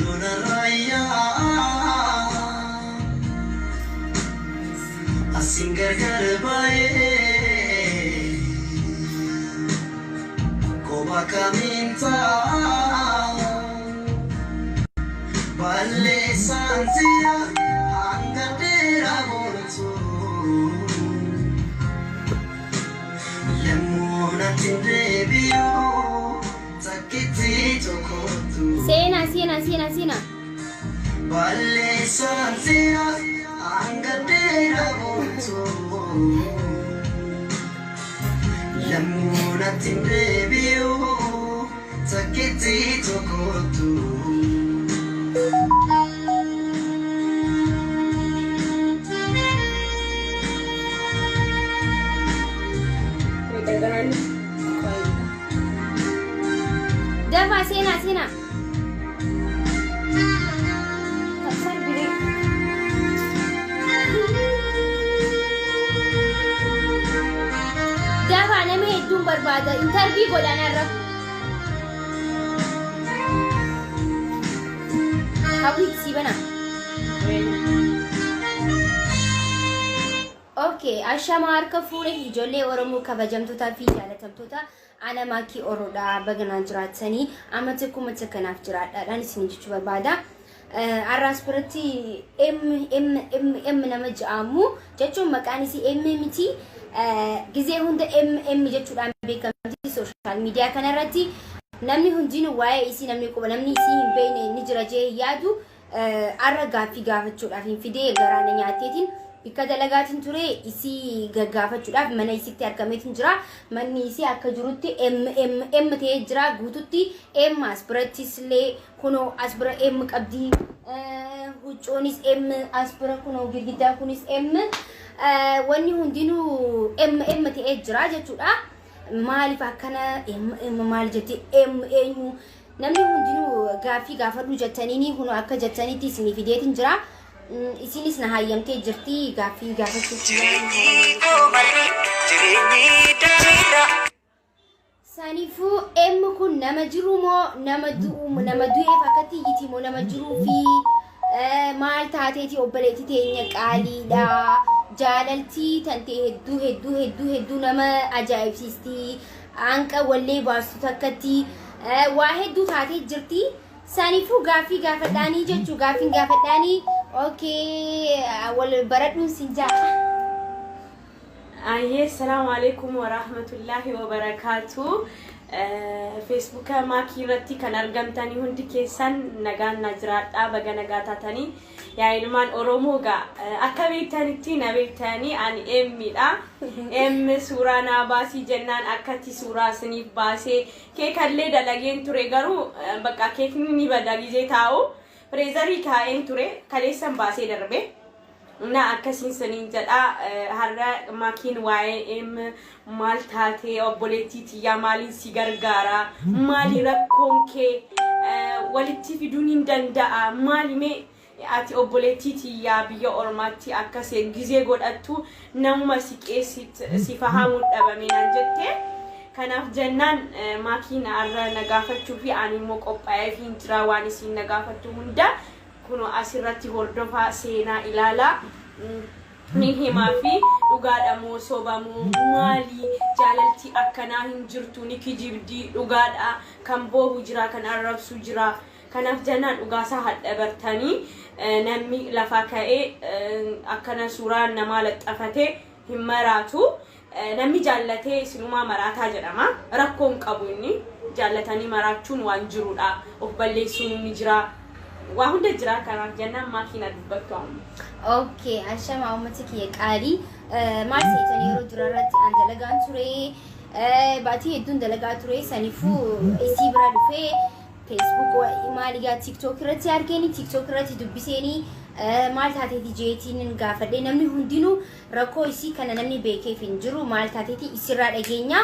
Lola raayyaa asiin gargar baay'ee kophaa kamiin ta'a balleessaan si'a hanga dheeraa boontu yemmuu natti hin deebi'u takkitti tokkottu. Seenaa, seenaa, seenaa, seenaa. Balleessaan si'a hanga dheeraa boontu yemmuu natti hin deebi'u takkitti tokkottu. Dafaa, seenaa, seenaa. Dafaa, nama hedduun barbaada. Interview godhanarra. Hawwii si bana. Okay, ashama harka fuune, ijoollee Oromoo kabajamtootaa fi jaalatamtoota, ana Maakii Oroodha. Baganaan jiraatanii amata kumata kanaaf jiraadhaadhaan isin jechuu barbaada. Har'aas biratti M M M M nama ja'amu jechuun maqaan isii M miti, gizee hunda M M jechuudhaan beekamti. Social media kanarratti namni hundinuu waa'ee isii namni quba, namni isii hin beekne ni jira jee hin yaadu. Har'a gaaffii gaafachuudhaaf hin fidee, garaana nyaatteetiin bikka dalagaatiin ture, isii gaggaafachuudhaaf mana isitti argameetiin jira. Manni isii akka jirutti M M M ta'ee jira guututti. M as birattis illee kunoo as bira M qabdi. Huccuunis M as bira, kunoo girgiddaa kunis M. Wanni hundinuu M M ta'ee jira jechuudha. Maaliif akkana M M maal jetti, M eenyu? Namni hundinuu gaaffii gaafadhu jettaniini kunoo akka jettanitti isinii fideetiin jira. Isinis na hayyamtee jirti gaaffii gaafachuuf. Jireenyi koo malee jireenyi dachiidha. Saniifuu M kun nama jiru moo nama du'u, nama du'eef akkatti iyyiti moo nama jiruu fi maal taateeti? Obboleettii teenya qaaliidha. Jaalaltii tante hedduu hedduu hedduu hedduu nama ajaa'ibsiisti. Hanqa wallee baastu takkatti waa hedduu taatee jirti. Saniifuu gaaffii gaafadhaanii jechuu, gaaffiin gaafadhaanii. Okay, wal baradhuun sin jaa. Ayyee, salaamu alaikum wa rahmatullahi wa barakaatu. Feesbuuka Maakii irratti kan argamtanii hundi keessan nagaan na jiraadhaa, baga nagaa taatanii. Yaa ilmaan Oromoo gaa, akka beektanitti na beektanii, ani Emmiidha. Emmi suuraa naa baasii jennaan akkatti suuraa isiniif baasee keekallee dalageen ture, garuu bakka keekni ni bada gizee taa'u freezerii kaa'een ture, kaleessan baasee darbe. Na akkasiin saniin jedha, har'a Maakiin waa'ee M maal taatee, obboleettii tiyyaa, maaliin si gargaara, maali rakkoon kee, walitti fiduun hin danda'a, maali mee ati obboleettii tiyyaa biyya ormaatti akkas gizee godhattu namuma si qeessit si fahamuun dhabame naan jette. Kanaaf jennaan Maakiin har'a na gaafachuu fi ani immoo qophaa'eef hin jira. Waan isiin na gaafattu hunda kunoo asirratti hordofaa, seenaa ilaalaa, ni himaa fi dhugaadha moo soba moo maali, jaalalti akkanaa hin jirtu, ni kijibdi, dhugaadha, kan boohu jira, kan arrabsu jira. Kanaaf jennaan dhugaasaa hadha bartanii, namni lafaa ka'ee akkana suuraa namaa laxxafatee hin maraatu. Namni jaallatee isinumaa maraataa jedhama. Rakkoon qabu, inni jaallatanii maraachuun waan jirudha, of balleessuun ni jira, waa hunda jira. Kanaaf jennaan Maakiin dubbattu amma. Okay, ashama uummata kiyya qaalii. Maal seetan, yeroo dura irratti an dalagaan ture. Baatii hedduun dalagaa ture. Saniifuu isii bira dhufee Facebook maaligaa TikTok irratti argeeni, TikTok irratti dubbiseeni, maal taateeti jeetiin gaafadhe. Namni hundinuu rakkoo isii kana namni beekeef hin jiru, maal taateeti isirraa dhageenya.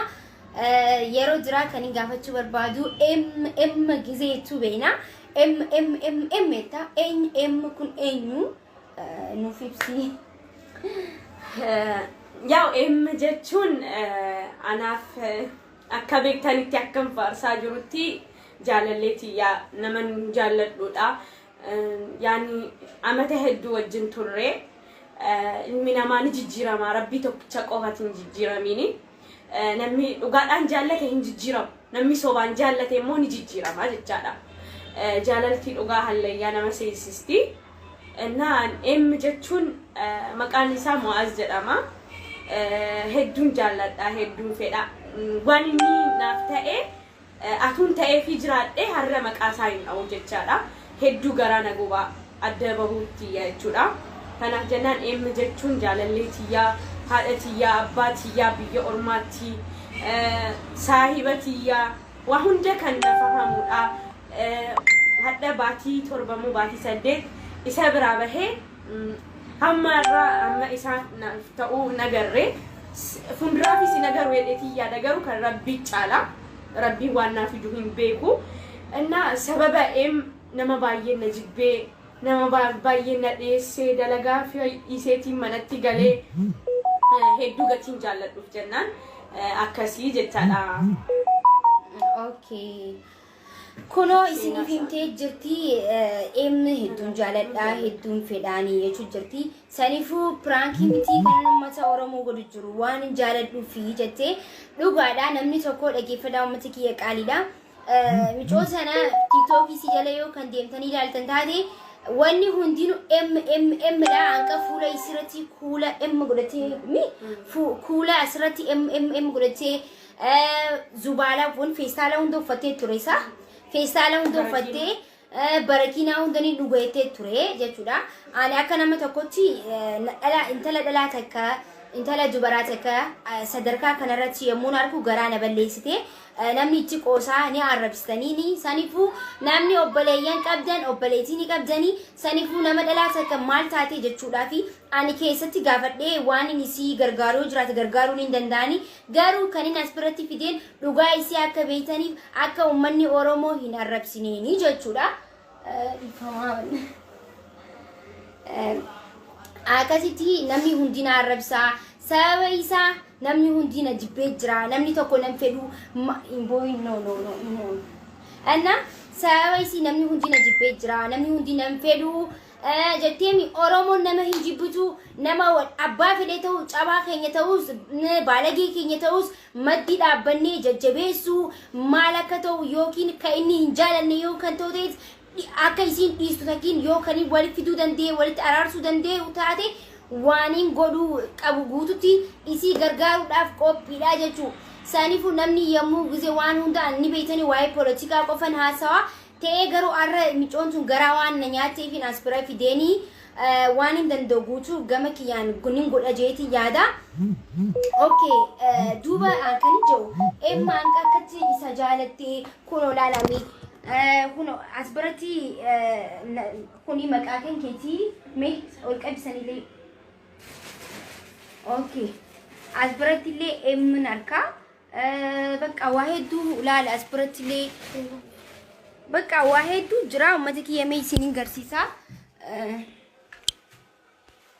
Yeroo jiraa kan hin gaafachuu barbaadu, M M gizeetu beena. M M M M jetta, eenyu M kun, eenyu, nuuf ibsi. Yaa'u, M jechuun anaaf akka beektanitti akkan faarsaa jirutti Jaalallee tiyyaa naman jaalladhuudha. Yaani amata hedduu wajjin turre. Ilmi namaa ni jijjiirama. Rabbii tokkicha qofati hin jijjiiramiini. Namni dhugaadhaan jaallate hin jijjiiramu. Namni sobaan jaallate immoo ni jijjiirama jechaadha. Jaalaltii dhugaa hallayyaa nama seensisti. Innaan M jechuun maqaan isaa Mu'aaz jedhama. Hedduun jaalladha, hedduun fedha. Waan inni naaf ta'e atuun ta'eefii jiraadhe har'a maqaa isaa hin dha'u jechaadha. Hedduu garaa na gubaa adda bahuutti jechuudha. Kanaaf jennaan M jechuun jaalallee tiyyaa, haadha tiyyaa, abbaa tiyyaa, biyya ormaatti, saahiba tiyyaa, waa hunda kan na fahamudha. Hadha baatii 7 moo baatii 8 isa biraa bahee hamma irraa hamma isaa naaf ta'uu hin agarre. Fuulduraafis hin agarru jedheetii yaada garuu kan Rabbii caala. Rabbiin waan naaf fidu hin beeku. Innaa sababa M nama baay'een na jibbee nama baay'een na dhiyeessee dalagaa fi dhiiseetiin manatti galee hedduu gatiin jaalladhuuf jennaan akkasii jechaadha. Okay. Kunoo isiniif himtee jirti M hedduun jaaladhaa hedduun fedhaanii jechuu jirti. Saniifuu prankii miti kan uummata Oromoo godhu jiru waan hin jaaladhuufi jettee dhugaadha. Namni tokko dhaggeeffadhaa uummata kiyya qaaliidha. Micoo sana TikTokii si jala yoo kan deemtanii ilaaltan taate wanni hundinuu M M M dha. Hanqa fuula isirratti kuula M godhatee mi kuula asirratti M M M godhatee zubaalaa kun feestaala hunda uffattee ture isaa. Feestaala hunda uffattee barakiinaa hunda ni dhugattee ture jechuudha. Ani akka nama tokkotti dhala intala dhalaa takka intala dubaraa takka sadarkaa kanarratti yommuu argu garaa na balleessite. Namni itti qoosaa ni arrabsitanii ni saniifuu namni obboleeyyan qabdan obboleettii ni qabdanii saniifuu nama dhalaa takka maal taate jechuudhaa fi ani keessatti gaafadhee waan inni isii gargaaruu jiraate gargaaruu hin danda'ani. Garuu kan inni as biratti fideen dhugaa isii akka beektaniif akka uummanni Oromoo hin arrabsineeni jechuudha. Dhiifamaa. Akkasitti namni hundi na arrabsaa. Sababa isaa namni hundi na jibbee jira. Namni tokko nan fedhu hin boo'in, no, no, no, no. Anna sababa isii namni hundi na jibbee jira. Namni hundi nan fedhu jetteemi. Oromoon nama hin jibbitu. Nama abbaa fedhe ta'u, cabaa keenya ta'us, baalagee keenya ta'us, maddi dhaabbannee jajjabeessuu maal akka ta'u yookiin kan inni hin jaalanne yoo kan ta'u ta'e akka isiin dhiistu takkiin yoo kan walitti fiduu danda'e walitti araarsuu danda'e taate waaniin godhuu qabu guututti isii gargaaruudhaaf qophiidha jechuudha. Saniifuu namni yommuu gize waan hunda ni beektanii waa'ee poolitikaa qofan haasawaa ta'ee garuu har'a micoon sun garaa waan na nyaatteef as bira fideenii waan hin danda'u guutuu gama kiyyaan nin godha jeetii yaada. Okay, duuba kan jedhu Emma hanqa akkatti isa jaalattee kunoo ilaalame kunoo as biratti kuni maqaa kan keetii mee ol qabisanillee. Okay. As biratti illee Emmin harkaa bakka waa hedduu ilaala as biratti illee bakka waa hedduu jira uummata kiyya mee isiniin garsiisa.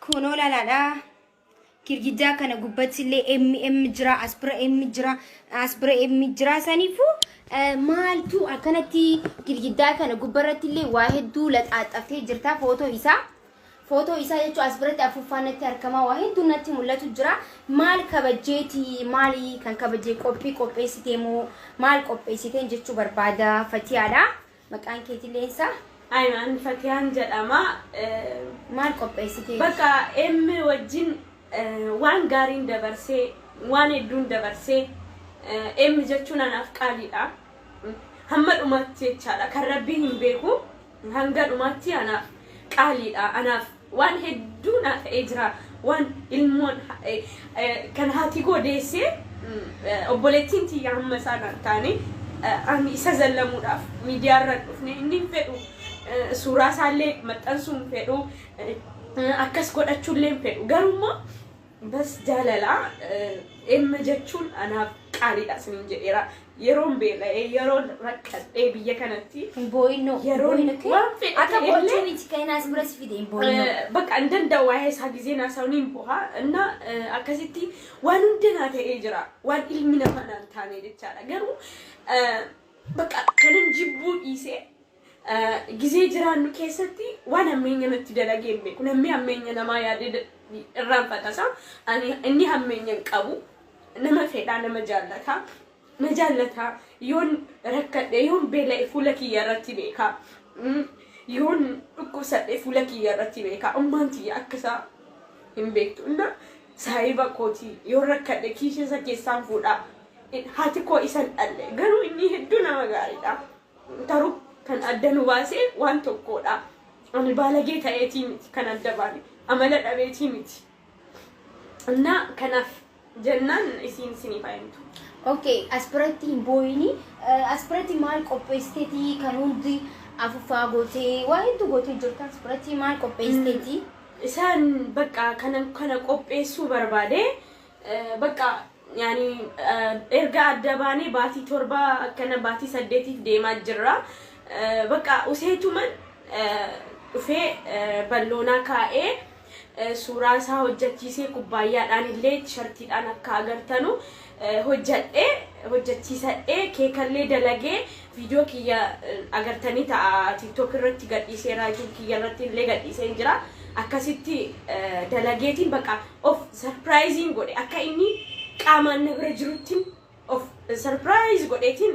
Kunoo ilaalaadha. Girgiddaa kana gubbatti illee M jira, as bira M jira, as bira M jira. Saniifuu maaltu akkanatti girgiddaa kana gubbarratti illee waa hedduu laxaaxaftee jirta footoo isaa. Footoo isaa jechuun as biratti afuuffaan natti argama. Waa hedduu natti mul'atu jira. Maal kabajjeeti? Maali kan kabajjee qophii qopheessitee moo maal qopheessiteen jechuu barbaada Fatiyaadha. Maqaan keetillee isaa? Aymaan Fatiyaan jedhama. Maal qopheessitee? Bakka M wajjin waan gaariin dabarsee waan hedduun dabarsee M jechuun anaaf qaaliidha. Hamma dhumaatti jechaadha. Kan Rabbiin hin beeku hanga dhumaatti anaaf qaaliidha. Anaaf waan hedduu naa ta'ee jira. Waan ilmoon kan haati koo deessee obboleettiin tiyya hamma isaan hin taane ani isa zallamuudhaaf miidiyaa irra dhufne inni hin fedhu. Suuraa isaallee maxxansuu hin fedhu. Akkas godhachuullee hin fedhu. Garuu bas jaalala M jechuun anaaf qaaliidha isiniin jedheera. Yeroon beela'ee yeroon rakkadhee biyya kanatti Boo'inoo. Yeroon waan fedhe Akka ta'ellee boochuu miti kan inni as bira si fide hin boo'inoo. Bakka hin danda'u waa'ee isaa gizee naasa'uun hin boha. Inna akkasitti waan hunda naa ta'ee jira. Waan ilmi namaa naan taane jechaadha. Garuu Bakka kanan jibbuu dhiisee gizee jiraannu keessatti waan hammeenya natti dalagee hin beeku. Namni hammeenya namaa yaadee irraanfata. Ani inni hammeenya hin qabu. Nama fedhaa, nama jaallataa. Na jaallataa. Yoon rakkadhe, yoon beela'e fuula kiyya irratti beekaa. Yoon dhukkubsadhe fuula kiyya irratti beekaa. Ummaan tiyya akka isaa hin beektu. Inna saahiba kootii, yoon rakkadhe kiisha isa keessaan fuudhaa. Haati koo isan dhalle. Garuu inni hedduu nama gaariidha. Taruu kan adda nu baasee waan tokkodha. Ani baalagee ta'eetii miti kan adda baane. Amala dhabeetii miti. Innaa kanaaf jennaan isiin isinii fayyamtu. Okay, as biratti hin boo'ini. As biratti maal qopheessiteeti kan hundi afuffaa gootee, waa hedduu gootee jirta? As biratti maal qopheessiteeti? Isaan bakka kana qopheessuu barbaade, bakka yaani erga adda baanee baatii 7, akkana baatii 8f deemaa jirra. Bakka useetuman dhufee balloonaa kaa'ee, suuraa isaa hojjechiisee, kubbaayyaadhaan illee tishartiidhaan akka agartanu hojjedhee, hojjechiisadhee, keekallee dalagee, viidiyoo kiyya agartanii ta'a. TikTok irratti gadhiiseera, YouTube kiyya irratti illee gadhiisee jira. Akkasitti dalageetiin bakka of surprising godhe, akka inni qaamaan na bira jiruttiin of surprise godheetiin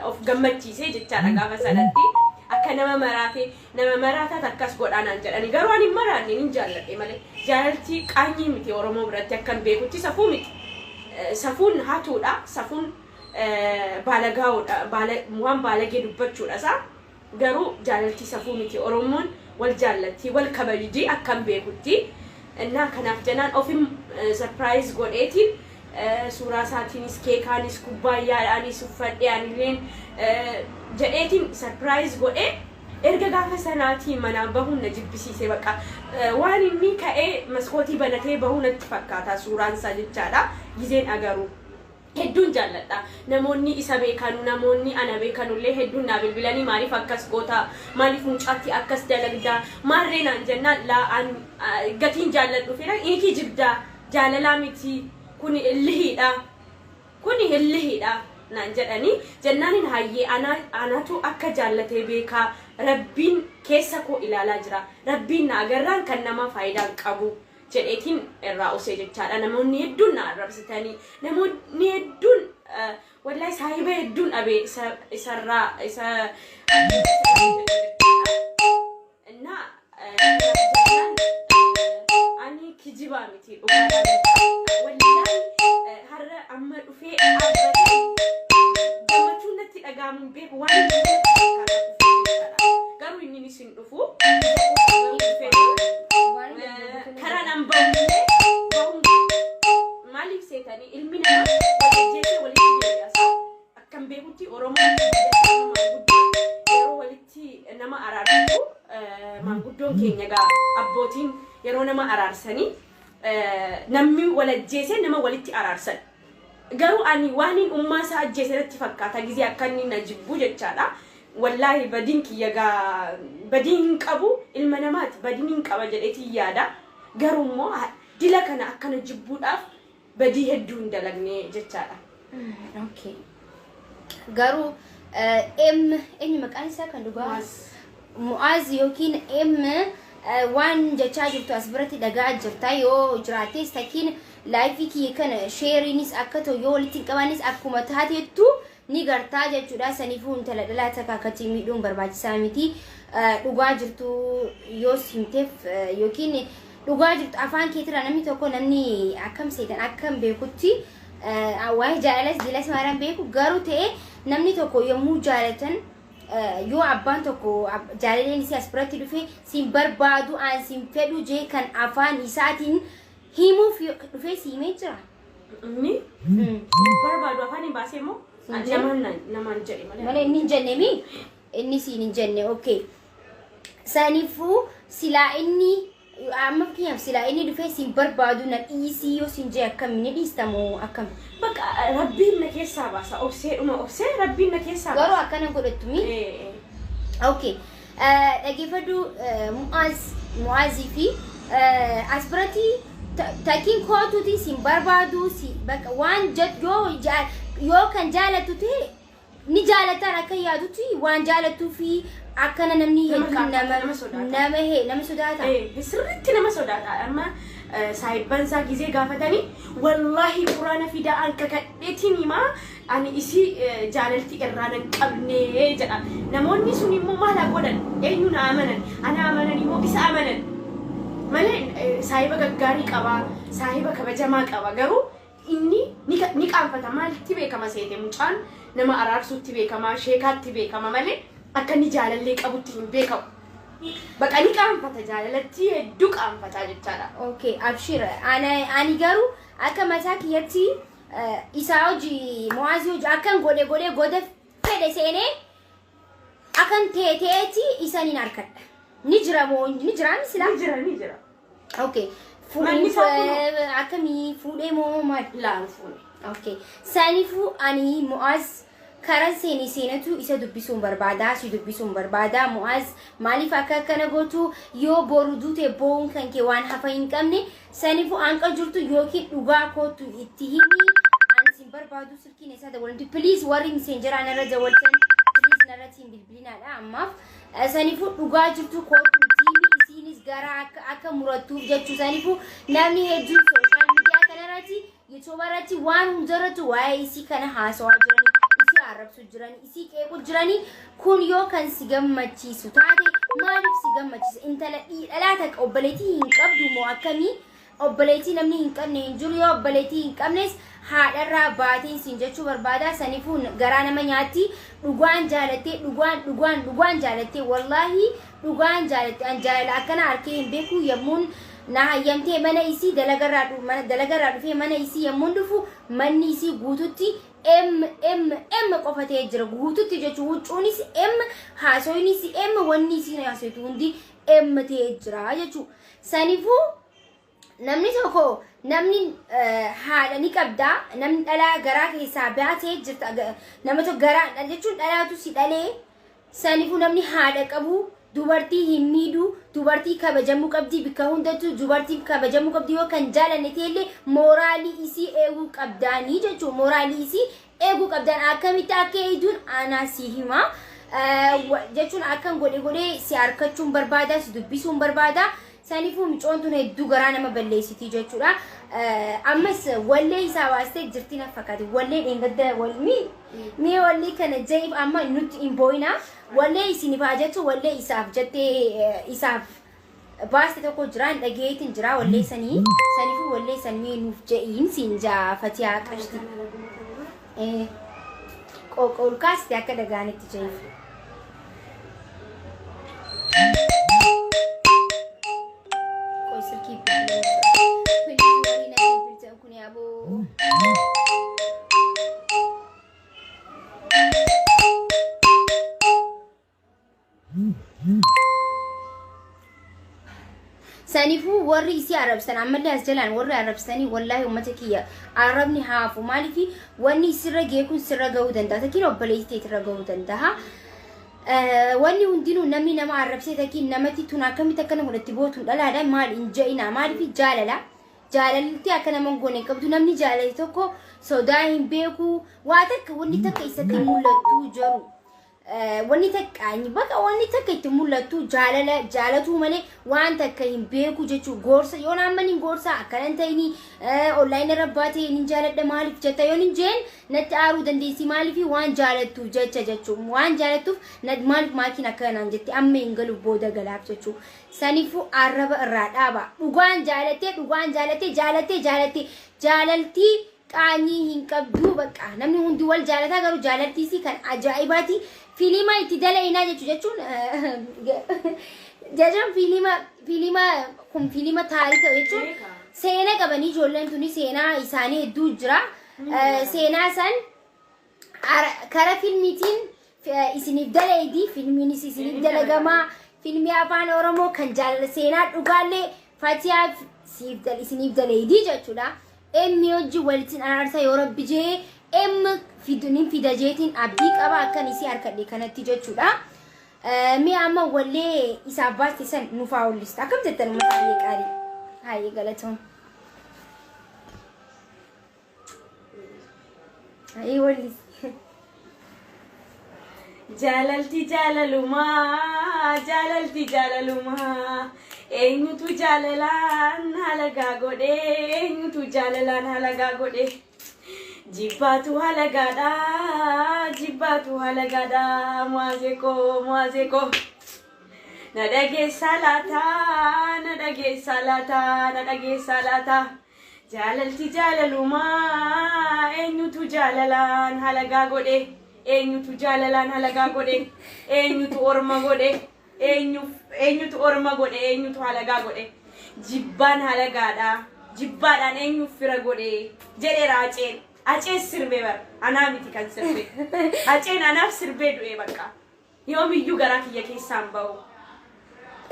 of gammachiisee jechaadha gaafa sanatti. Akka nama maraate, nama maraataat akkas godhaanaan jedhani, garuu ani hin maraanne, hin jaalladhe malee. Jaalalti qaanyii miti Oromoo biratti, akkan beekutti safuu miti. Safuun hatuudha, safuun baalagaa'uudha, waan baalagee dubbachuudha isaa. Garuu jaalalti safuu miti. Oromoon wal jaallatti, wal kabajdi akkan beekutti. Innaa kanaaf jennaan ofin surprise godheetiin, suuraa isaatiinis, keekaanis, kubbaayyaadhaanis uffadhee, anilleen jedheetiin surprise godhee. Erga gaafa sanaatii manaa bahuun na jibbisiise. Bakka waan inni ka'ee maskootii banatee bahuu natti fakkaata suuraan isaa jechaadha gizeen agaruu. Hedduun jaalladha. Namoonni isa beekanu, namoonni ana beekanullee hedduun naa bilbilanii, "Maaliif akkas goota? Maaliif mucaatti akkas dalagdaa?" Maarree naan jennaan, laa, an gatiin jaalladhu fedha, inni kijibdaa, jaalalaa miti kuni, illihiidha. Kuni illihiidha naan jedhanii jennaanin, hayyee, anatu akka jaallatee beekaa, Rabbiin keessa koo ilaalaa jira. Rabbiin na agarraan kan nama faayidaa hin qabu jedheetiin irraa usee jechaadha. Namoonni hedduun na arrabsitanii, namoonni hedduun, wallahi saahiba hedduun dhabe isarraa isa innaa. Ani kijibaa miti, dhugaadhaan. Wallahi har'a amma dhufee dhaabbatee gammachuun natti dhaga'amu hin beeku, waan inni natti fakkaata dhufee jechaadha. Garuu inni isin dhufu karaan an bahullee bahuun maaliif seetanii, ilmi namaa wal ajjeesee walitti deebi'a. Akkan beekutti Oromoon maanguddoo yeroo walitti nama araarsitu, maanguddoon keenya gaa abbootiin yeroo nama araarsanii, namni wal ajjeesee nama walitti araarsan. Garuu ani waan hin ummaa isaa ajjeese natti fakkaata gizee akka inni na jibbu jechaadha. Wallaahi badiin kiyya gaa badiin hin qabu, ilma namaati, badiin hin qaba jedheetiin yaada. Garuu immoo dila kana akkana jibbuudhaaf badii hedduu hin dalagne jechaadha. Okay. Garuu M, eenyu maqaan isaa kan dhugaa? Mu'aaz yookiin M, waan jechaa jirtu as biratti dhagaa jirta yoo jiraates, takkiin live kiyya kana shareiinis akka ta'u yoo walitti hin qabanis akkuma taatettu ni gartaa jechuudha. Saniifuu intala dhalaa takka akkatti miidhuun barbaachisaa miti. Dhugaa jirtu yoo himteef yookiin dhugaa jirtu afaan keetirraa namni tokko, namni akkam seetan, akkam beekutti waa'ee jaalalas dilas maaraan beeku, garuu ta'e namni tokko yommuu jaalatan, yoo abbaan tokko jaalaleen isii as biratti dhufe, "Siin barbaadu, aan siin fedhu" jee kan afaan isaatiin himuuf dhufee si himee jira. Inni barbaadu afaan hin baasee immoo namaan jedhe malee. Malee inni hin jenne mi? Inni siin hin jenne, okay. Saniifuu silaa inni amma, fakkeenyaaf, silaa inni dhufee "Siin barbaadu, na dhiisii" yoo siin jee, akkam, ni dhiistamoo akkam? Bakka Rabbiin na keessaa baasa. Obseedhuma obsee Rabbiin na keessaa Garuu baasa. Akkana godhattu mi? Eh. Okay. Dhaggeeffadhu, Mu'aaz, Mu'aazii fi as biratti takkiin kootuuti siin barbaadu si bakka waan yoo kan jaalattu ta'e Ni jaalataan akka yaadutti waan jaalattuu fi akkana namni Nama hedduun qaanfata, nama nama sodaata. Nama nama sodaata. Sirriitti nama sodaata. Amma saahibban isaa gizee gaafatanii, wallaahi quraana fidaa an kakadheetiin himaa, ani isii jaalalti irraa nan qabne jedha. Namoonni sun immoo maal haa godhan? Eenyu na amanan? Ana amanan immoo isa amanan? Malee saahiba gaggaarii qaba, saahiba kabajamaa qaba. Garuu inni ni qaanfata. Maalitti beekama seete? Mucaan nama araarsuutti beekama, sheekaatti beekama malee akka inni jaalallee qabutti hin beekamu. Baqa ni qaanfata, jaalalatti hedduu qaanfataa jechaadha. Okay, abshir. Ani garuu akka mataa kiyyatti isaa hojii Mu'aazii hojii akkan godhe godhe goda fedhe seenee akkan ta'e ta'eeti isaniin harkadha. Ni jira moo ni jira misila? Ni jira, ni jira. Okay. Manni isaa kunoo. Akkamii, fuudhee moo maal? Laan fuune. Okay. Saniifuu ani Mu'aaz karaa seenii seenatu isa dubbisuun barbaada, si dubbisuun barbaada. Mu'aaz, maaliif akka akkana gootu? Yoo boru duute bo'uun kan kee waan hafa hin qabne. Saniifuu hanqa jirtu yookiin dhugaa kootu itti himi. Ani sin barbaadu, silkiin isaa dabalamtu. Please, warri miseenjeraa narra dawwaltan, please narratti hin bilbilinaadha ammaaf. Saniifuu dhugaa jirtu kootu itti himi. Isiinis gara akka murattuuf jechuu. Saniifuu namni hedduun social media kanarratti, YouTube irratti, waan hundarratti waa'ee isii kana haasawaa jiranii, isii arrabsuu jiranii, isii qeequu jiranii. Kun yoo kan si gammachiisu taate, maaliif si gammachiisa? Intala dhalaa takka obboleettii hin qabdu moo akkamii? Obboleettii namni hin qabne hin jiru. Yoo obboleettii hin qabnes haadharraa baateen siin jechuu barbaada. Saniifuu garaa nama nyaatti. Dhugaan jaalattee, dhugaan dhugaan dhugaan jaalattee, wallaahi dhugaan jaalattee, an jaalala akkana harkee hin beeku. Yommuun na hayyamtee mana isii dalagarraa mana dalagarraa dhufee mana isii yommuun dhufu, manni isii guututti M M M qofa ta'ee jira guututti jechuun. Huccuunis M, haasoynis M, wanni isiin haasoytu hundi M ta'ee jira jechuudha. Saniifuu namni tokko, namni haadha ni qabda, namni dhalaa garaa keessaa baatee jirta, nama tokko garaa jechuun dhalaatu si dhalee. Saniifuu namni haadha qabu dubartii hin miidhu. Dubartii kabajamuu qabdi, bakka hundattuu dubartiin kabajamuu qabdi. Yoo kan jaalanne ta'ellee mooraalii isii eeguu qabdaanii jechuudha. Mooraalii isii eeguu qabdaan akkamitti akka eegduun anaa si hima. Jechuun akkan godhe godhee si harkachuun barbaada, si dubbisuun barbaada. Saniifuu micoon tun hedduu garaa nama balleessitii jechuudha. Ammas wallee isaa baastee jirti na fakkaate. Wallee dheengadda walmii mee wallee kana ja'iif amma nutti hin boo'ina. Wallee isiniif haa jettu, wallee isaaf jettee isaaf baaste tokko jira, hin dhageetiin jira wallee sanii. Saniifuu wallee san mee nuuf ja'iin siin jaa, Fatiyaa qashti. Qooqa ol kaasti akka dhagaanitti ja'iif. Qoy, silkii bilbilaa. Please, warri na bilbiltan kun yaaboo. Saniifuu warri isii arrabsan, ammallee as jalaan warri arrabsanii, wallaahi uummata kiyya, arrabni haafu. Maaliif? Wanni sirra ga'e kun sirra ga'uu danda'a, takkiin obboleettii teetirra ga'uu danda'a. Wanni hundinuu namni nama arrabsee takkiin namatti tun akkamitti akkana godhatti bootuun dhalaadha maal hin je'ina. Maaliif? Jaalala jaalalti akka nama hin goone hin qabdu. Namni jaalate tokko sodaa hin beeku, waa takka wanni takka isatti mul'attu jiru. Wanni takka bakka wanni takka itti mul'attu jaalala jaalatuu malee waan takka hin beeku jechuu. Gorsa yoo naamman hin gorsa akkana hin ta'ini, online irra baatee hin jaaladha maaliif jetta yoon hin jeen natti aaruu dandeessi. Maaliif? Waan jaalattuuf jecha jechuu. Waan jaalattuuf maaliif maakiin akkanaan jette amma hin galu, booda galaaf jechuu. Saniifuu arraba irraa dhaaba. Dhugaan jaalattee, dhugaan jaalattee, jaalattee, jaalattee, jaalaltii qaanyii hin qabdu. Bakka namni hundi wal jaalataa, garuu jaalaltiisii kan ajaa'ibaati. Fiilima itti dalaginaa jechuun fiilima kun fiilima taarika jechuun seenaa qabanii. Ijoolleen tuni seenaa isaanii hedduu jira. Seenaa san karaa fiilmiitiin isiniif dalagdi, fiilmiinis isiniif dalagamaa. Fiilmii afaan Oromoo kan jaalala seenaa dhugaallee Fatiyaa siif isiniif dalagdi jechuudha. Emmi hojii walitti araarsa yoo rabbi jee, emma nin fida jeetiin abdii qaba akkan isii harkadhe kanatti jechuudha. Mi'a amma wallee isaaf baaste san nufaa hollista. Akkam jettan uummata? Hayyee qaalii? Hayyee, galatoom. Hayyee, wallis. Jaalalti jaalalumaa, jaalalti jaalalumaa. Eenyutu jaalalaan halagaa godhe? Eenyutu jaalalaan halagaa godhe? Jibbaatu halagaadha, jibbaatu halagaadha. Muwaazee koo, muwaazee koo. Na dhageessaa laata, na dhageessaa laata, na dhageessaa laata. Jaalalti jaalalumaa, eenyutu jaalalaan halagaa godhe? Eenyutu jaalalaan halagaa godhe? Eenyutu orma godhe? Eenyutu orma godhe? Eenyutu halagaa godhe? Jibbaan halagaadha. Jibbaadhaan eenyuuf fira godhe? Jedheera Aceen. Aceen sirbee bara. Anaa miti kan sirbe. Aceen anaaf sirbee du'e bakka. Yoomiyyuu garaa kiyya keessaan ba'u.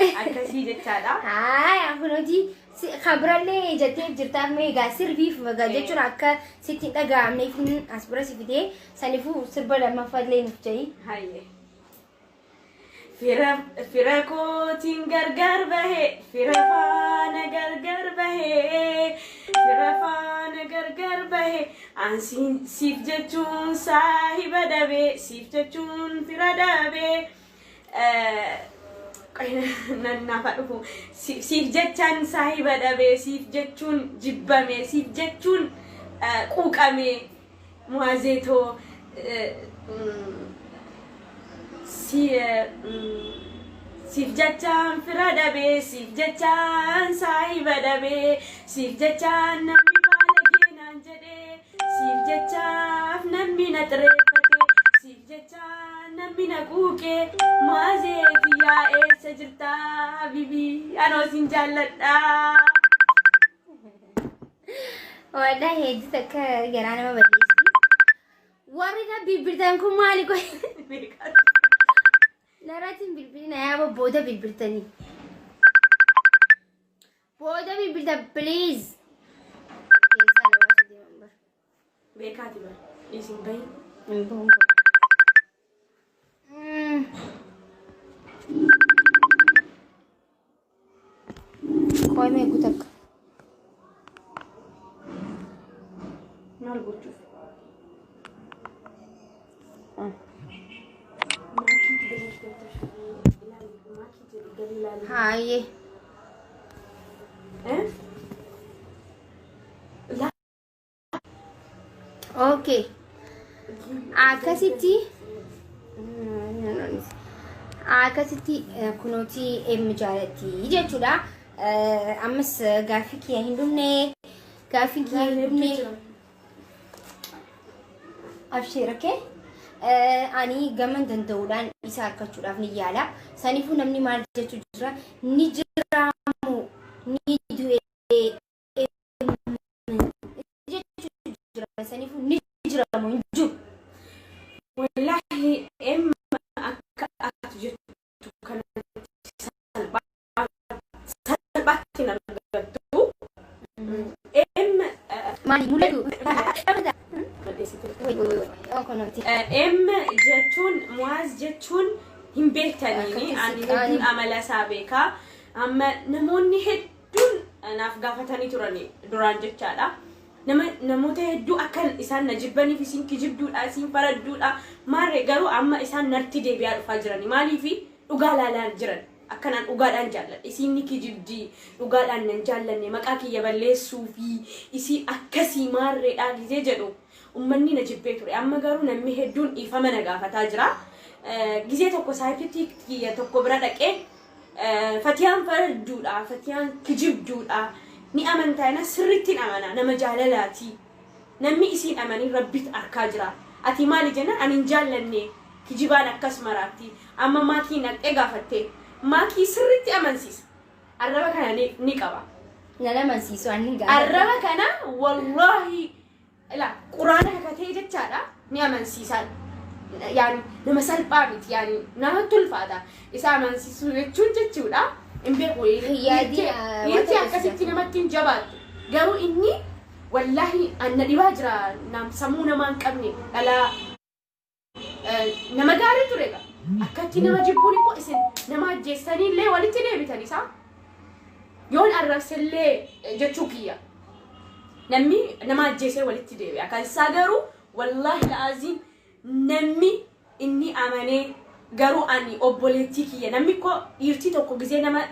Akkasii jechaadha. Haaya, kunuuti kabirallee jettee jirtaaf mee egaa sirbiif egaa jechuun akka sitti hin dhaga'amneef as bira si fidee saniifuu sirba lammaffaallee nuuf jedhi. Hayyee. Fira fira kootiin gargar bahe, fira faana gargar bahe, fira faana gargar bahe. An siif jechuun saahiba dhabe, siif jechuun fira dhabe. Nan naafa dhufu. Siif jechaan saahiba dhabe, siif jechuun jibbame, siif jechuun quuqame. Muwaazeetoo si siif jechaan fira dhabe, siif jechaan saahiba dhabe, siif jechaan namni baalagee naan jedhe, siif jechaaf namni na xireeffate, siif jechaan namni na quuqe. Muwaazeeti yaa, eessa jirtaa habibii? Anoo sin jaalladhaa. Waldaa hedduu takka garaa nama balleessi. Warri na bilbiltan kun maali qoy? Narratti hin bilbilina yaa, booda bilbiltanii. Booda bilbiltan, please. Keessaa na baasuu deeman bara. Beekaati bara. Isin bahin. Hin bahu. Qoy mee takka. Maal gochuuf? Maakii bilbiluuf ilaali. Maakii jedhi gadi ilaali. Haayee. Eh? Okay. Akkasitti kunuuti emmi jaalatti jechuudha. Ammas gaaffii kiyya hin dhumne. Gaaffii kiyya hin dhumne. Absheer, okay? Ani gaman danda'uudhaan isa argachuudhaaf ni yaala. Saniifuu namni maal jechuu jira? Ni jiraamu, ni du'e jechuu jira. Saniifuu ni jiramu hin jiru? Wallaahi emma akka ati jettu kanatti salphaatti hin argattu. Emma Maali mul'atu? Wai wai wai. Oh, kunuuti. Em jechuun, Muwaaz jechuun hin beektaniini. Akkatti ani hedduun amala isaa beekaa. Amma namoonni hedduun naaf gaafatanii turani duraan jechaadha. Nama namoota hedduu akka isaan na jibbaniif isin kijibduudha, isin faradduudha. Maarree garuu amma isaan narti deebi'aa dhufaa jirani. Maaliifi dhugaa laalaa jiran. Akkanaan dhugaadhaan jaalladha. Isiin ni kijibdi. Dhugaadhaan nan jaallanne, maqaa kiyya balleessuu fi isii akkasii maarreedhaa gizee jedhu ummanni na jibbee ture. Amma garuu namni hedduun dhiifama na gaafataa jira. Gizee tokko saayiptii kiyya tokko bira dhaqee, "Fatiyaan faradduudha, Fatiyaan kijibduudha. Ni amantaa?" Na sirriitti hin amana, nama jaalalaati. Namni isiin amanii rabbit arkaa jira. Ati maali jennaan, ani hin jaallanne, kijibaan akkas maraatti. Amma maakii naqxee gaafatte. Maakii sirriitti amansiisa. Arraba kana ni qaba. Na amansiisu ani hin gaafadhu. Arraba kana wallaahi ila quraana kakatee jechaadha ni amansiisan. Yaani nama salphaa miti, yaani namatti ulfaata. Isa amansiisuu jechuun jechuudha. Hin beeku. Yaadii, Dhiirti wanta akkasitti namatti hin jabaattu. Garuu inni wallaahi anna dhibaa jira, nam sammuu namaa hin qabne dhalaa nama gaarii ture egaa. Akkatti nama jibbuun immoo isin nama ajjeessanii illee walitti deebitan isaa. Yoon arrabsellee jechuu kiyya. Namni nama ajjeesee walitti deebi'a. Kan isaa garuu wallaahi la'aaziin namni Inni amanee garuu ani obboleettii kiyya namni koo dhiirtii tokko gizee nama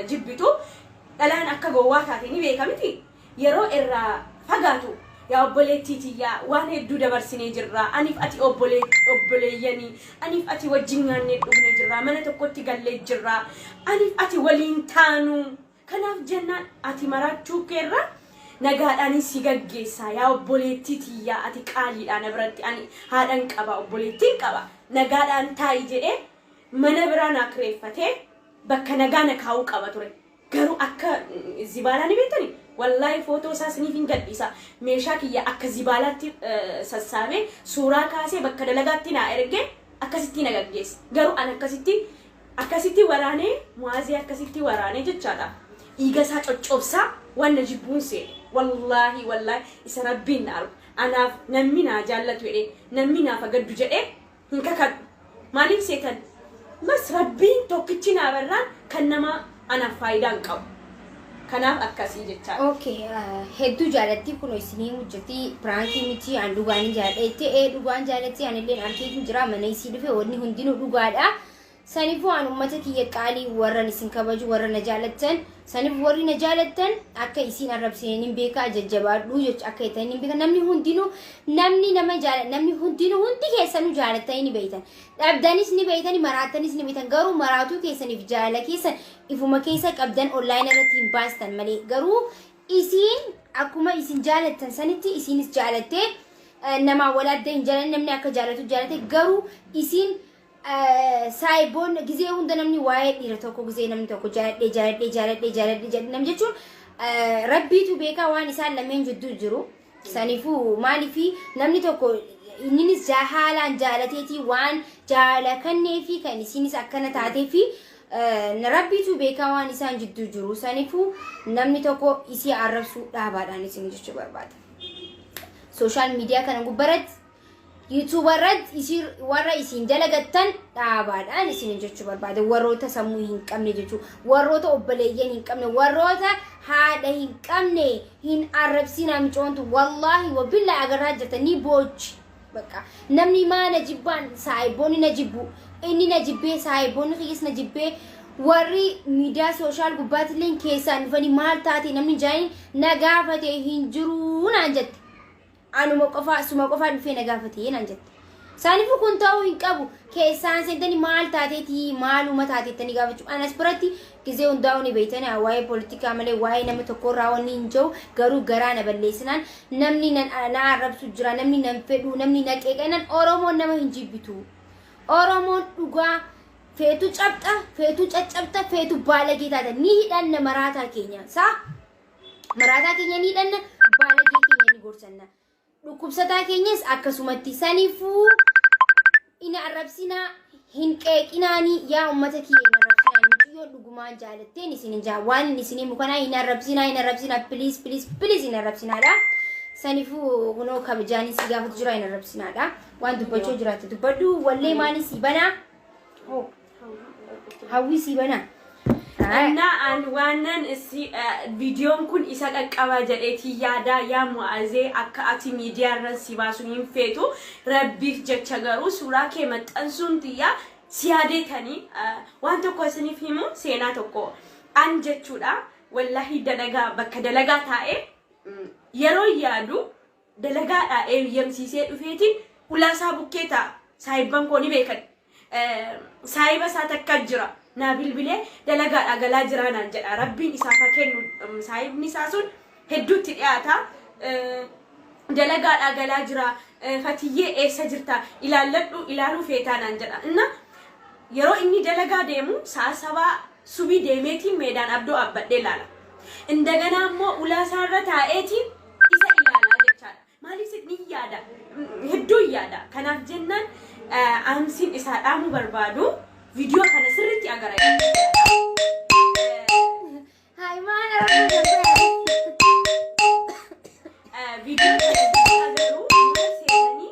jibbitu dhalaan akka gowwaa taate ni beekamti. Yeroo irraa fagaatu yaa obboleettii tiyyaa waan hedduu dabarsinee jirra. Aniif ati obboleeyyanii, aniif ati wajjin nyaannee dhugnee jirra, mana tokkotti gallee jirra, aniif ati waliin taanu. Kanaaf jennaan ati maraachuu keerra nagaadhaan si gaggeessa. Yaa obboleettii tiyyaa ati qaaliidha na biratti, ani haadhan qaba, obboleettiin qaba, nagaadhaan taa'i jedhee mana biraa naa kireeffatee bakka nagaa na kaa'uu qaba ture. Garuu akka zibaalaa ni beektani, wallaahi footoo isaa isiniif hin gadhiisa. Meeshaa kiyya akka zibaalaatti sassaabee suuraa kaasee bakka dalagaatti naa ergee akkasitti na gaggeessa. Garuu an akkasitti waraanee Mu'aazee akkasitti waraanee jechaadha. Dhiiga isaa coccobsaa waan na jibbuun seene. Wallaahi wallaahi isa Rabbiin na argu. Anaaf namni naa jaallatu jedhee, namni naaf agaddu jedhee hin kakadhu. Maaliif seetan? Mas Rabbiin tokkichi naa barraan kan nama anaaf faayidaa hin qabu. Kanaaf akkasii jechaadha. Okay, hedduu jaalatti kun isinii hojjetti, prankii miti, an dhugaan hin jaalladhe. Ee, dhugaan jaalatti, anilleen arkeetiin jira, mana isii dhufe, wanni hundinuu dhugaadha. Saniifuu an uummata kiyya qaalii warran isin kabaju, warra na jaalattan, saniif warri na jaalattan akka isiin arrabsine hin beekaa, jajjabaadhu jecha akka jettan hin beeka. Namni hundinuu, namni nama jaala, namni hundinuu, hundi keessanuu jaalattanii ni beektan. Dhabdanis ni beektani, maraattanis ni beektan. Garuu maraatuu keessaniif jaalala keessan ifuma keessa qabdan online irratti hin baastan malee, garuu isiin akkuma isin jaalattan sanitti isiinis jaalattee namaa wal adda hin jaalanne, namni akka jaalatu jaalate. Garuu isiin saayiboon gizee hunda namni waa'ee dhiira tokko gizee namni tokko jaaladhee jaaladhee jaaladhee jaaladhee jaaladhee nam jechuun Rabbiitu beekaa waan isaan lameen jidduu jiru. Saniifuu maaliifi namni tokko inninis haalaan jaalateetii waan jaalakannee fi kan isiinis akkana taatee fi Rabbiitu beekaa waan isaan jidduu jiru. Saniifuu namni tokko isii arrabsuu dhaabaadhaan isin jechuu barbaada. Social media kana gubbaratti, YouTube irratti isin warra isin dalagattan dhaabaadhaan isin jechuu barbaada. Warroota sammuu hin qabne jechuu, warroota obboleeyyan hin qabne, warroota haadha hin qabne hin arrabsinaa. Micoontu wallaahi wabillaa agarraa jirta, ni boochi. Bakka namni maa na jibbaan, saayiboonni na jibbu, inni na jibbee, saayiboonni kiyyas na jibbee, warri miidiyaa social gubbaatillee keessaan dhufanii maal taate namni jaaniin na gaafate hin jiruu naan jette. Anuma qofaa, suma qofaa dhufee na gaafate naan jette. Saaniifuu kun ta'uu hin qabu. Keessaan seentanii maal taateetii, maaluma taateettanii gaafachuu. Anas biratti gizee hundaa'uu ni beektanii waa'ee poolitikaa malee waa'ee nama tokkorraa wanni hin jiru. Garuu garaa na balleessinaan namni na arrabsu jira, namni nan fedhu, namni na qeeqanan. Oromoon nama hin jibbitu. Oromoon dhugaa feetu cabxa, feetu caccabta, feetu baalagee taata. Ni hidhanna maraataa keenya. Saa? Maraataa keenya ni hidhanna, baalagee keenya ni gorsanna. Dhukkubsataa keenyas akkasumatti. Saniifuu hin arrabsinaa, hin qeeqinaanii, yaa uummata kiyya, hin arrabsinaa. Mucayyoo dhugumaan jaalatteen isin hin jaa waan inni isin himu kanaa hin arrabsinaa, hin arrabsinaa, please, please, please, hin arrabsinaadha. Saniifuu kunoo kabajaanis si gaafatu jira, hin arrabsinaadha. Waan dubbachuu jiraate dubbadhu. Wallee maalii si banaa? Hawwii si banaa? እና an waanan isi viidiyoon kun isa qaqqaba jedheetii yaada. Yaa Mu'aazee, akka ati miidiyaa irra si baasu hin feetu Rabbiif jecha, garuu suuraa kee maxxansuun tiyya si yaadeetanii waan tokko isiniif himu, seenaa tokko an jechuudha. Wallahi dalagaa, bakka dalagaa taa'ee yeroo yaadu dalagaadhaa eeyyamsiisee dhufeetiin ulaasaa bukkee taa'a. Saayibban koo ni beekan. Saayiba isaa takka jira. Naa bilbilee dalagaadhaa galaa jiraa naan jedha. Rabbiin isaaf haa kennu, saayibni isaa sun hedduutti dhiyaata. Dalagaadhaa galaa jira. Fatiyyee, eessa jirta? Ilaalladhu, ilaaluu feetaa naan jedha. Inna yeroo inni dalagaa deemu sa'a 7 subii deemeetiin meedaan abdoo dhaabbadhee ilaala. Indaganaa immoo ulaasaa irra taa'eetiin isa ilaalaa jechaadha. Maaliif ni yaada? Hedduu yaada. Kanaaf jennaan aamsiin isaa dhaamuu barbaadu viidiyoo kana sirriitti agara. Hayi, maal argaa? Viidiyoo kana sirriitti agaruu maal seetanii,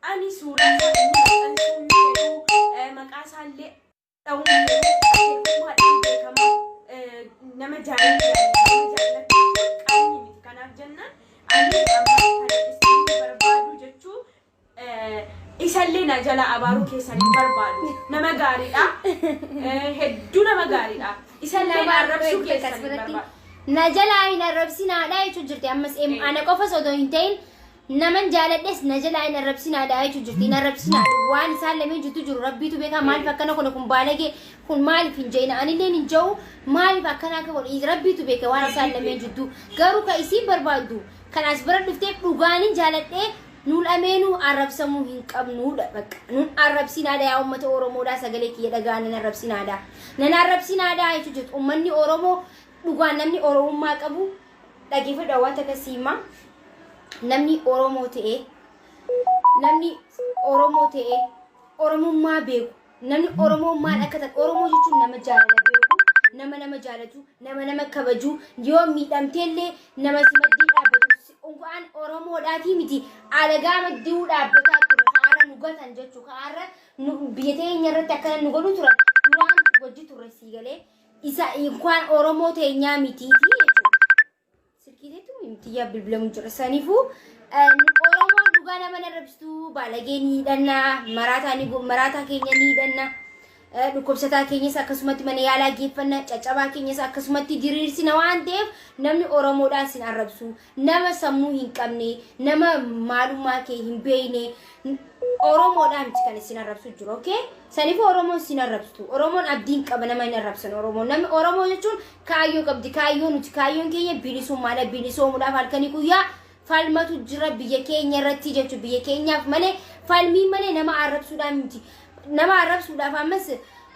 ani suuraa isaa inni maxxansuu hin fedhu, maqaa isaallee dha'uu hin fedhu, akeekummaadhaan beekama, nama jaalatu, nama jaallatu qaanii miti. Kanaaf jennaan ani amma kana isin barbaadu jechuu Isallee na jala abaaruu keessan hin barbaadu. Nama gaariidha. Hedduu nama gaariidha. Isallee arrabsuu keessan hin barbaadu. Na jalaa hin arrabsinaadha jechuun jirti. Ammas ana qofas odoo hin ta'in naman jaaladhes na jalaa hin arrabsinaadha jechuun jirti. Hin arrabsinaadha. Waan isaan lameen jirtu jiru rabbiitu beekaa. Maaliif akkana kun kun baalagee kun maaliif hin jeena anilleen hin jiru maaliif akkana akka godhe rabbiitu beeka waan isaan lameen jirtu. Garuu ka isiin barbaaddu kan as bira dhuftee dhugaanin jaaladhee nuun lameenuu arrabsamuu hin qabnuudha bakka. Nuun arrabsinaadha yaa uummata Oromoodhaa, sagalee kiyya dhagaa, nan arrabsinaadha. Nan arrabsinaadha jechuun jirtu. Uummanni Oromoo dhugaan namni Oromummaa qabu dhageeffadha waan takka siima. Namni Oromoo ta'ee, namni Oromoo ta'ee Oromummaa beeku, namni Oromoo maal akka ta'e, Oromoo jechuun nama jaalala beeku, nama nama jaalatu, nama nama kabaju, yoo miidhamteellee nama si maddii dhaabbatu. Waan Oromoodhaatii miti, alagaa maddii dhaabbataa ture kaarra nu gatan jechuu, kaarra nu biyya teenya irratti akkana nu godhu turan duraan wajji turre sii galee isa inkwaan Oromoo teenyaa mitiiti jechuudha. Silkiiteetu miti bilbilamu jira. Saniifuu Oromoon dhugaa nama narrabsitu baalagee ni hidhanna, maraataa ni maraataa keenya ni hidhanna. Dhukkubsataa keenyas akkasumatti mana yaalaa geeffanna, caccabaa keenyas akkasumatti diriirsina waan ta'eef namni Oromoodhaan sin arrabsu nama sammuu hin qabne, nama maalummaa kee hin beekne Oromoodhaan miti kan isin arrabsu jiru. Okay, saniifuu Oromoon sin arrabsitu. Oromoon abdiin qaba, nama hin arrabsan. Oromoon, namni Oromoo jechuun kaayyoo qabdi. Kaayyoo nuti, kaayyoon keenya bilisummaadha. Bilisoomuudhaaf halkanii guyyaa falmatu jira biyya keenya irratti jechuudha. Biyya keenyaaf malee falmii malee nama arrabsuudhaan miti. Nama arrabsuudhaaf ammas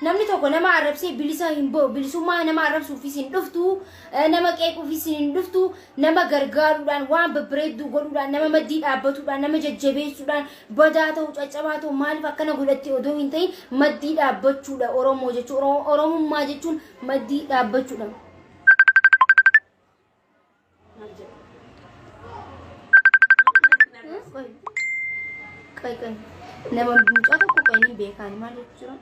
namni tokko nama arrabsee bilisa hin ba'u. Bilisummaa nama arrabsuufis hin dhuftu, nama qeequufis hin dhuftu. Nama gargaaruudhaan, waan babbareedduu godhuudhaan, nama maddii dhaabbatuudhaan, nama jajjabeessuudhaan, badaa ta'u caccabaa ta'u maaliif akkana godhatti odoo hin ta'in maddii dhaabbachuudha Oromoo jechuun. Oromummaa jechuun maddii dhaabbachuudha. Maal jedha? Qoy qoy qoy, nama mucaa tokko qoy ni beekaan maal jechuu jira?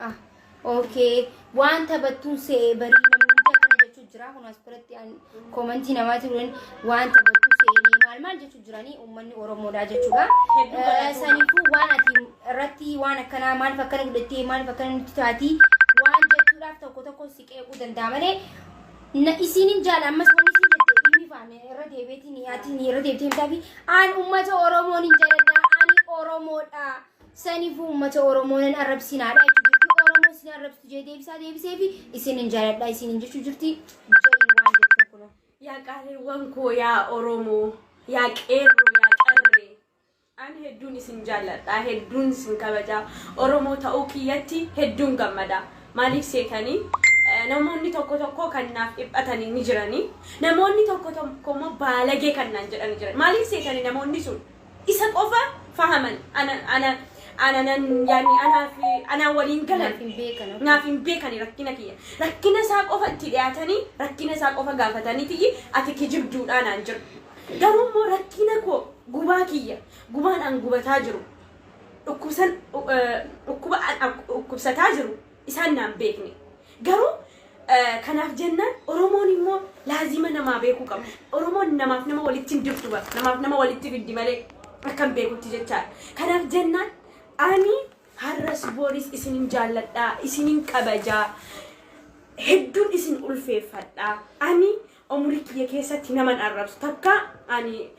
Ah, okay, waan taphattuun se'ee barii namni hundi akkana jechuu jira. Kun as biratti koomantii namaati turan, waan taphattuu se'ee maal maal jechuu jiranii uummanni Oromoodha jechuudha. Hedduu galatoomaa. Saniifuu waan ati irratti waan akkanaa maaliif akkana godhattee, maaliif akkana nutti taati waan jechuudhaaf tokko tokko si qeequu danda'a malee na isiinin jaala. Ammas wanni isin jette inni faane irra deebiitiin ati irra deebitee himtaa fi aan uummata Oromoon hin jaaladha, ani Oromoodha. Saniifuu uummata Oromoo nan arrabsinaadha jechuu jirti. Oromoo isin arrabsitu jee deebisaa deebisee fi isin hin jaaladha isin hin jechuu jirti. Ja'i waan jettu kunoo. Yaa qaaliiwwan koo, yaa Oromoo, yaa qeerroo, yaa qarree. Ani hedduun isin jaalladha, hedduun isin kabajaa. Oromoo ta'uu kiyyatti hedduun gammada. Maaliif seetanii? Namoonni tokko tokko kan naaf dhiphatanii ni jiranii. Namoonni tokko tokko immoo baalagee kan naan jedhanii jiran. Maaliif seetanii? Namoonni sun isa qofa fahaman, ana ana ana nan yaani anaaf anaan waliin galan. Naaf hin beekan. Naaf hin beekani rakkina kiyya. Rakkina isaa qofa itti dhiyaatanii, rakkina isaa qofa gaafatanii tiyyi ati kijibduudhaa naan jiru. Garuu immoo rakkina koo, gubaa kiyya, gubaan an gubataa jiru, dhukkubsan dhukkuba an dhukkubsataa jiru isaan naan beekne. Garuu kanaaf jennaan Oromoon immoo laazima namaa beekuu qaba. Oromoon namaaf nama walitti hin dirtu bara. Namaaf nama walitti fiddi malee akkan beekutti jechaadha. Kanaaf jennaan ani har'as booris isinin jaalladhaa, isinin kabajaa, hedduun isin ulfeeffadhaa. Ani umurii kiyya keessatti naman arrabsu. Takka ani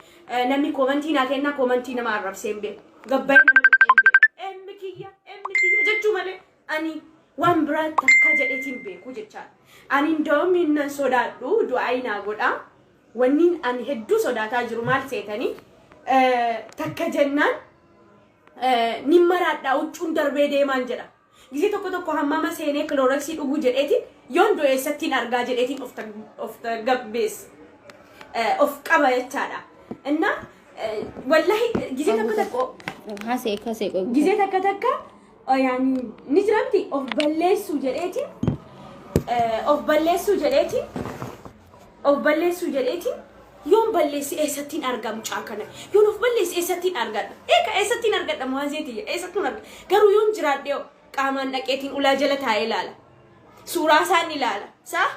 namni koomantii naa kennaa, koomantii nama arrabsee hin beeku. Gabbayee nama tuqee hin beeku. Emmi kiyya, emmi kiyya jechuu malee ani waan biraa takka jedheetiin beeku jechaadha. Ani ndoomi nan sodaadhu, du'aa naa godhaa. Wanni ani hedduu sodaataa jiru maal seetanii? Takka jennaan nin maraadhaa, huccuun darbee deemaan jedha. Gisee tokko tokko hammama seenee kilooreksii dhuguu jedheetiin yoon du'e eessattiin argaa jedheetiin of gabbeessa. Of qaba jechaadha. Innaa wallahi gisee tokko tokko Hasee kasee qoy. Gisee takka takka yaani ni jiramti of balleessuu jedheetiin, of balleessuu jedheetiin, of balleessuu jedheetiin yoon balleessi eessattiin argaa mucaa kana, yoon of balleessi eessattiin argadha, eeka eessattiin argadha muwaazeeti, eessattiin argadha? Garuu yoon jiraadhe qaamaan dhaqeetiin ulaa jala taa'ee ilaala, suuraa isaan ilaala. Saa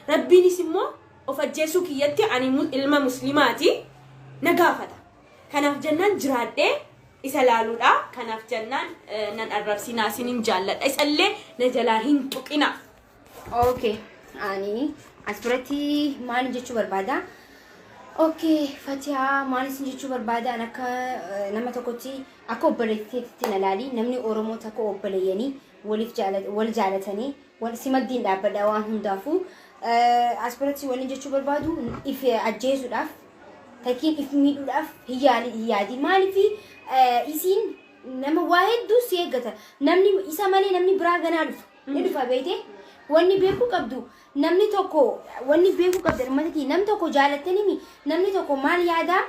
rabbiinis immoo of ajjeesuu kiyyatti ani ilma muslimaati. Na gaafata. Kanaaf jennaan jiraadhee isa laaluudha. Kanaaf jennaan nan arrabsinaa, isinin jaalladha. Isallee na jalaa hin tuqina. Okay, ani as biratti maal jechuu barbaada? Okay, Fatihaa, maal isin jechuu barbaada? An akka nama tokkotti, akka obboleettiitti na laali. Namni Oromoo takka obboleeyyanii waliif wal jaalatanii wal simaddiin dhaabbadha waan hundaafuu. As biratti waliin jechuu barbaadu, if ajjeesuudhaaf takkiin if miidhuudhaaf hin yaali, hin yaadi. Maaliif isiin nama waa hedduu si eeggata. Namni isa malee namni biraa ganaa dhufa. Ni dhufa beekte. Wanni beekuu qabdu, namni tokko, wanni beekuu qabdu uummata, namni tokko jaalattanii, namni tokko maal yaadaa,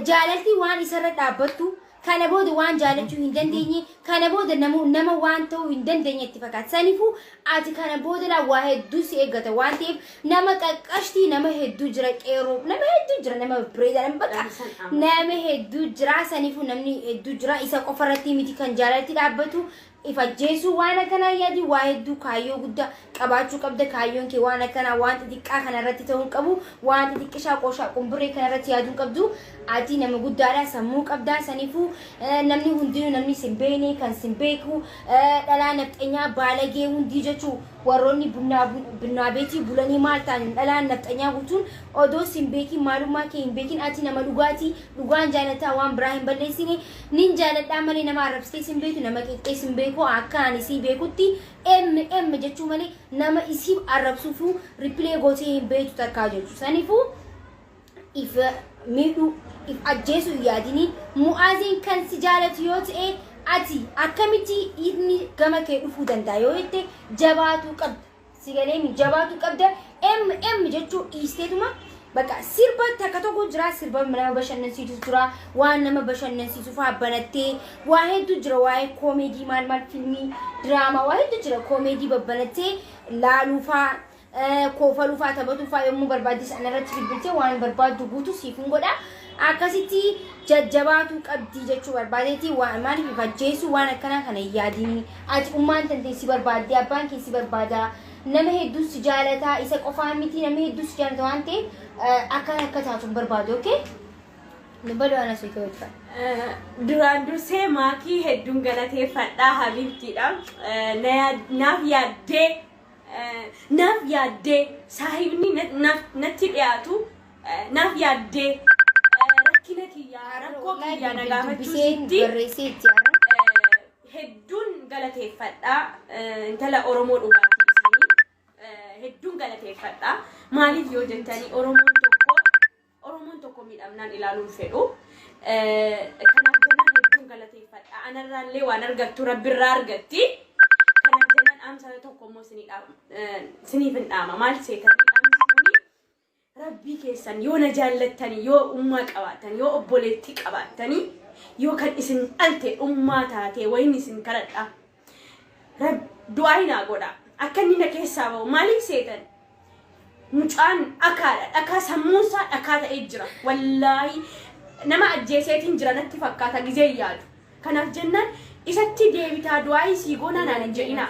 jaalalti waan isarra dhaabbattu kana booda waan jaalachuu hin dandeenye, kana booda nama waan ta'uu hin dandeenye itti fakkaata. Saniifuu ati kana booda waa hedduu si eeggata waan ta'eef, nama qaqqashtii nama hedduu jira, qeeroo nama hedduu jira, nama bareedaa, nama bakka nama hedduu jira. Saniifuu namni hedduu jira, isa qofa irratti miti kan jaalalti dhaabbatu. If ajjeesuu waan akkanaa yaadi. Waa hedduu kaayyoo guddaa qabaachuu qabda. Kaayyoon kee waan akkanaa waan xixiqqaa kana irratti ta'uu hin qabu, waan xixiqqishaa qooshaa qumburee kana irratti yaaduu hin qabdu. Ati nama guddaadha, sammuu qabdaa. Saniifuu namni hundinuu, namni sin beekne kan sin beeku, dhalaa nafxanyaa baalagee hundii jechuu, warroonni bunnaa beetii bulanii maal ta'an, dhalaan nafxanyaa guutuun odoo sin beekin, maalummaa kee hin beekin, ati nama dhugaatii dhugaan jaalataa, waan biraa hin balleessine, nin jaaladhaa malee nama arrabsitee sin beeku, nama qeeqxee sin beeku. Akka ani sii beekutti mm jechuu malee nama isii arrabsuufuu reply gootee hin beektu takkaa jechuu. Saniifuu if miidhuu, if ajjeesuu hin yaadini. Mu'aaziin kan si jaalatu yoo ta'e, ati akkamitti inni gama kee dhufuu danda'a yoo jette, jabaatuu qabda. Si galeemi, jabaatuu qabda. Mm jechuu dhiisteetuma bakka sirba takka tokko jira, sirba nama bashannansiisu jira, waan nama bashannansiisu fa'aa banattee, waa hedduu jira, waa'ee koomedii maal maal, filmii diraamaa waa hedduu jira, koomedii babbanattee laaluu fa'aa, koofaluu fa'aa, taphatuu fa'aa yommuu barbaaddes anarratti bilbiltee waan barbaaddu guutuu siif hin godha. Akkasitti jajjabaatuu qabdii jechuu barbaadeeti. Maaliif if ajjeesuu waan akkanaa kana hin yaadini. Ati ummaan tantee si barbaadde, abbaan kee si barbaada, nama hedduu si jaalataa, isa qofaa miti, nama hedduu si jaalata waan ta'eef akkana akka taatu hin barbaadu. Okay? Dubbadhu, ana suukee hojjeta. Duraan dursee Maakii hedduun galateeffadhaa, habiibtiidha. Naaf yaaddee, naaf yaaddee, saahibni natti dhiyaatu naaf yaaddee, rakkina kiyyaa, rakkoo kiyyaa na gaafachuu sitti Barreessee itti har'a. Hedduun galateeffadhaa. Intala Oromoo dhugaatii isinii hedduun galateeffadhaa. Maaliif yoo jettanii, Oromoon tokko miidhamnaan ilaaluun fedhu. Kanaaf jennaan hedduun galateeffadha. Anarraallee waan argattu rabbirraa argatti. Kanaaf jennaan dhaamsa tokko immoo isiniif hin dhaama. Maal seetanii, dhaamsi kuni, rabbii keessan yoo na jaallattanii, yoo ummaa qabaattan, yoo obboleettii qabaattanii, yoo kan isin dhalte ummaa taate wayin isin kadhadha. Du'aa hinaa godha. Akka inni na keessaa bahu. Maaliif seetan? Mucaan dhakaadha. Dhakaa, sammuunsaa dhakaa ta'ee jira. Wallaahi nama ajjeeseetiin jira natti fakkaata gizee yaadu. Kanaaf jennaan isatti deebitaa du'aa isii goonaa naan hin jedhina.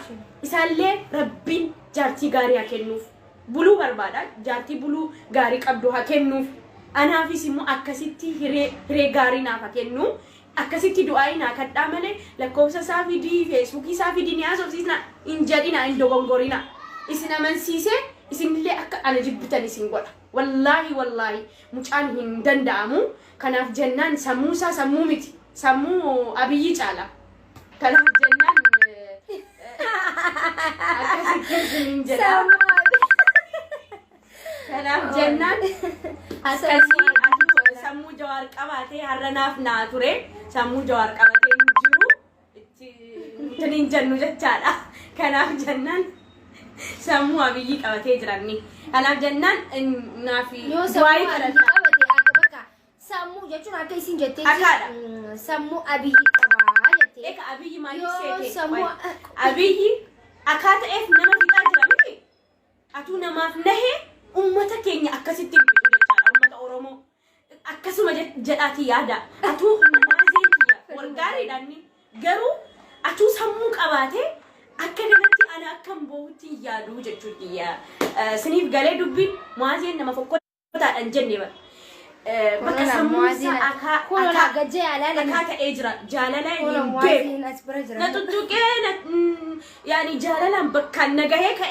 Isaallee rabbiin jaartii gaarii haa kennuuf. Buluu barbaada. Jaartii buluu gaarii qabdu haa kennuuf. Anaafis immoo akkasitti hiree gaarii naaf haa kennu. Akkasitti du'aa naa kadhaa malee lakkoofsa isaa fidii, Feesbuukii isaa fidii, ni haasofsiisna hin jedhina, hin dogongorina. Isin amansiisee isinillee akka ana jibbitan isin godha. Wallaahi wallaahi mucaan hin danda'amu. Kanaaf jennaan sammuu isaa sammuu miti. Sammuu Abiyyi caala. Kanaaf jennaan akkasitti isiniin jedha. Kanaaf jennaan akkasii atuu sammuu Jawaar qabaatee har'a naaf naa ture, sammuu Jawaar qabatee hin jiru itti hin jennu jechaadha. Kanaaf jennaan sammuu Abiyyi qabatee jiranni. Kanaaf jennaan naaf Yoo sammuu du'aayii Abiyyi kadhadha. qabate, akka bakka sammuu jechuun akka isin jetteetti Dhakaadha. Sammuu Abiyyi qabaa jettee. Egaa Abiyyi maaliif Yoo seete? sammuu Abiyyi akkaa ta'eef nama fixaa jira miti. Atuu namaaf nahee ummata keenya akkasitti hin fixu jechaadha, ummata Oromoo. Akkasuma jedhaatii yaada. Atuu maazeen kiyya walgaariidha inni. Garuu atuu sammuu qabaatee akka kanatti ana akkam boohutti hin yaadu jechuutti. Siniif galee dubbiin, maazeen nama fokkotaadhaan jenne bara. Bakka sammuun isaa akaa Kun akaa gajjee alaala. akaa ta'ee jira. Jaalala Kun hin beeku. muwaaziin as bira jira. Na tuttuqee na yaani jaalalaan bakka nagahee ka'ee.